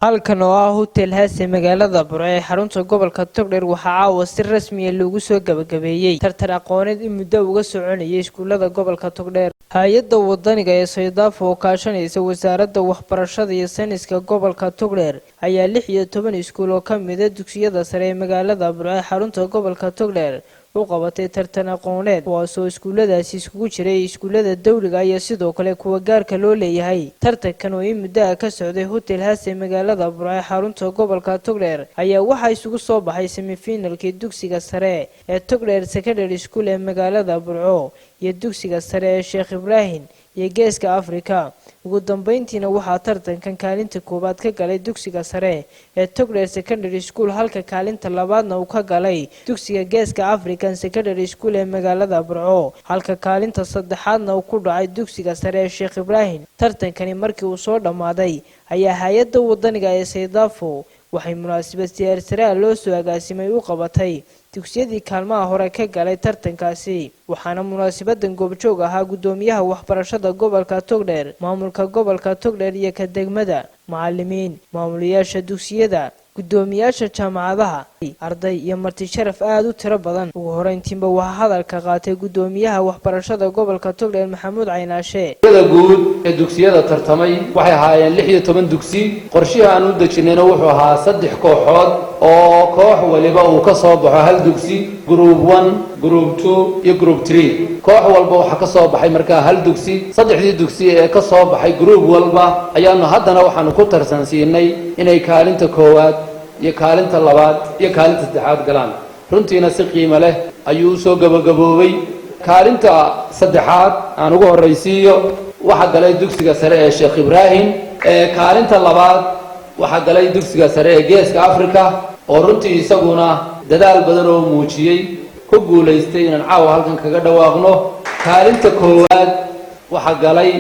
Halkan oo ah Hotel Haase, magaalada Burco ee xarunta gobolka Togdheer, waxaa caawa si rasmiya loogu soo gabagabeeyey tartan aqooneed in muddo uga soconayay iskuulada gobolka Togdheer. Hay-adda wadaniga ee Soydaafo oo kaashanaysa Wasaaradda Waxbarashada iyo Sayniska gobolka Togdheer ayaa 16 iskuul oo ka mida dugsiyada sare ee magaalada Burco ee xarunta gobolka Togdheer u qabatay tartan aqooneed, kuwaasoo iskuuladaasi iskugu jiray iskuulada dawliga iyo sidoo kale kuwa gaarka loo leeyahay. Tartankan oo in muddaha ka socday Hotel Haase, magaalada Burco ee xarunta gobolka Togdheer, ayaa waxaa isugu soo baxay semifinalkii dugsiga sare ee Togdheer Secondary School ee magaalada Burco iyo dugsiga sare ee Sheekh Ibraahim iyo Geeska Afrika. Ugu dambeyntiina waxaa tartankan kaalinta koowaad ka galay dugsiga sare ee Togdheer Secondary School, halka kaalinta labaadna uu ka galay dugsiga Geeska African Secondary School ee magaalada Burco, halka kaalinta saddexaadna uu ku dhacay dugsiga sare ee Sheekh Ibraahim. Tartankani markii uu soo dhammaaday ayaa hay-adda wadaniga ee Saydafo waxay munaasabad siyaar loo soo agaasimay u qabatay dugsiyadii kaalmaha hore ka galay tartankaasi, waxaana munaasabadan goobjoog ahaa guddoomiyaha waxbarashada gobolka Togdheer, maamulka gobolka Togdheer iyo ka degmada, macalimiin, maamulayaasha dugsiyada, guddoomiyaasha jaamacadaha, arday iyo marti sharaf aada u tiro badan. Ugu horeyntiinba waxaa hadalka qaatay guddoomiyaha waxbarashada gobolka Togdheer, Maxamuud Caynaashe. Da guud ee dugsiyada tartamay waxay ahaayeen 16 dugsi. Qorshihii aan u dejinayna wuxuu ahaa saddex kooxood oo koox waliba uu ka soo baxo hal dugsi: group one, group two iyo group three. Koox walba waxaa ka soo baxay markaa hal dugsi. Saddexdii dugsi ee ka soo baxay group walba ayaanu haddana waxaanu ku tarsansiinay inay kaalinta koowaad iyo kaalinta labaad iyo kaalinta saddexaad galaan. Runtiina si qiimo leh ayuu usoo gabagaboobay. Kaalinta saddexaad aan ugu horraysiiyo waxaa galay dugsiga sare ee Sheekh Ibraahim. Kaalinta labaad waxaa galay dugsiga sare ee Geeska Africa, oo runtii isaguna dadaal badan oo muujiyey ku guulaystay inaan caawa halkan kaga dhawaaqno. Kaalinta koowaad waxaa galay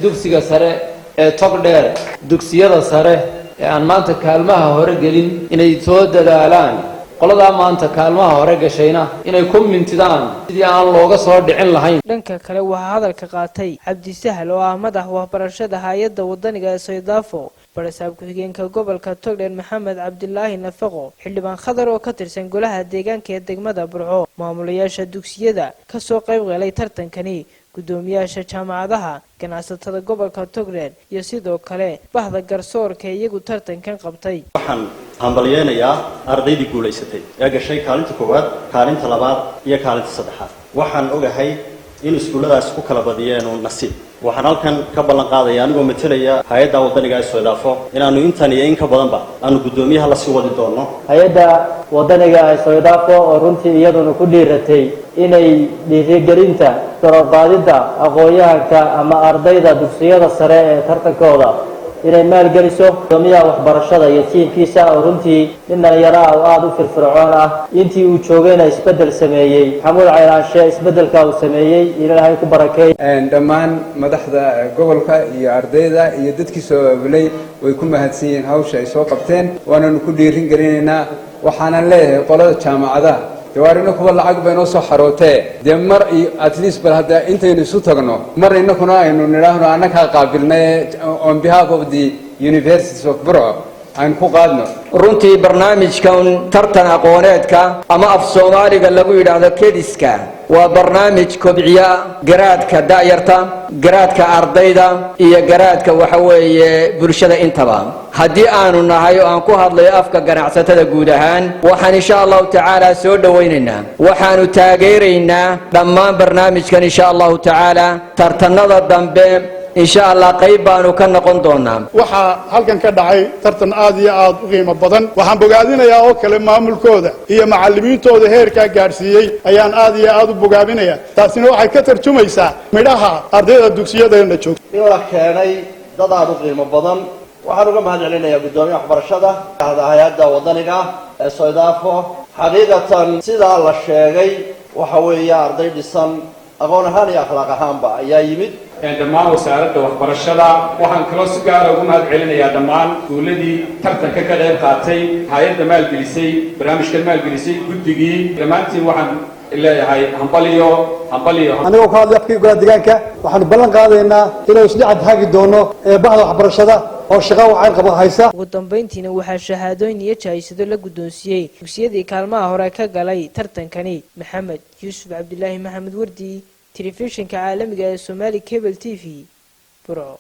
dugsiga sare ee Togdheer. Dugsiyada sare ee aan maanta kaalmaha hore gelin inay soo dadaalaan, qoladaa maanta kaalmaha hore gashayna inay ku mintidaan sidii aan looga soo dhicin lahayn. Dhanka kale waxaa hadalka qaatay Cabdisahal oo ah madax waxbarashada hay-adda wadaniga ee Saydaafo, barasaab ku-xigeenka gobolka Togdheer Maxamed Cabdilaahi Nafaqo, xildhibaan Khadar oo ka tirsan golaha deegaanka ee degmada Burco, maamulayaasha dugsiyada kasoo qayb galay tartankani, guddoomiyaasha jaamacadaha, ganacsatada gobolka Togdheer iyo sidoo kale bahda garsoorka iyagu tartankan qabtay. Waxaan hambalyeynayaa ardaydii guulaysatay ee gashay kaalinta koowaad, kaalinta labaad iyo kaalinta saddexaad. Waxaan ogahay in iskuulladaasi ku kala badiyeen uun nasiib. Waxaan halkan ka ballan qaadaya, anigoo matelaya hay-adda wadaniga ee Soydaafo, inaanu intan iyo in ka badanba aanu guddoomiyaha lasii wadi doonno. Hay-adda wadaniga ee Soydaafo oo runtii iyaduna ku dhiiratay inay dhiirigelinta sare u qaadidda aqoon-yahanka ama ardayda dugsiyada sare ee tartankooda inay maalgeliso, gudoomiyaha waxbarashada iyo tiimkiisa oo runtii nin dhalinyaro ah oo aada u firfircoon ah, intii uu joogayna isbeddel sameeyey, Maxamuud Caynaanshe, isbeddelka uu sameeyey Ilaahay ku barakeey. Dhammaan madaxda gobolka iyo ardayda iyo dadkii soo abaabulay way ku mahadsan yihiin hawsha ay soo qabteen, waananu ku dhiirin gelinaynaa. Waxaanan leeyahay qolada jaamacadaha, dee waar inakuba lacag bay noo soo xarootee, dee mar iyo at least bal hadda intaynu isu tagno mar inakuna aynu nidhaahno annagaa qaabilnay, on behalf of the Universities of Burco aynu ku qaadno. Runtii barnaamijkan tartan aqooneedka ama af Soomaaliga lagu yidhaahdo kediska waa barnaamij kobciya garaadka da'yarta, garaadka ardayda iyo garaadka waxa weeye bulshada intaba. Haddii aanu nahay oo aan ku hadlayo afka ganacsatada guud ahaan, waxaan insha Allahu tacaala soo dhowaynaynaa, waxaanu taageeraynaa dhammaan barnaamijkan. Insha Allahu tacaala tartanada dambe insha Allah qayb baanu ka noqon doonaa. Waxaa halkan ka dhacay tartan aad iyo aad u qiimo badan. Waxaan bogaadinayaa oo kale maamulkooda iyo macallimiintooda heerkaa gaadhsiiyey ayaan aad iyo aad u bogaadinayaa. Taasina waxay ka tarjumaysaa midhaha ardayda dugsiyadeenna joogta. In la keenay dad aada u qiimo badan. Waxaan uga mahad celinayaa guddoomiyaha waxbarashada, hay-adda wadaniga ee Soydaafo. Xaqiiqatan sidaa la sheegay waxa weeye arday dhisan aqoon ahaan iyo akhlaaq ahaanba ayaa yimid. Dhammaan Wasaaradda Waxbarashada waxaan kaloo si gaara ugu mahad celinayaa, dhammaan iskuulladii tartanka ka qayb qaatay, hay-adda maalgelisay barnaamijkan, maalgelisay guddigii, dhammaantiin waxaan leeyahay hambaliyo, hambaliyo. Anigoo ka hadlay afkii golaha deegaanka, waxaanu ballan qaadaynaa inaynu isdhexad hagi doono ee bahda waxbarashada. Oo shaqa wacan qaba haysa. Ugu dambeyntiina waxaa shahaadooyin iyo jahaysado la guddoonsiiyey dugsiyadii kaalmaha hore ka galay tartankani. Maxamed Yuusuf Cabdilaahi, Maxamed Wardi, telefishinka caalamiga ee Somali Cable TV, Burco.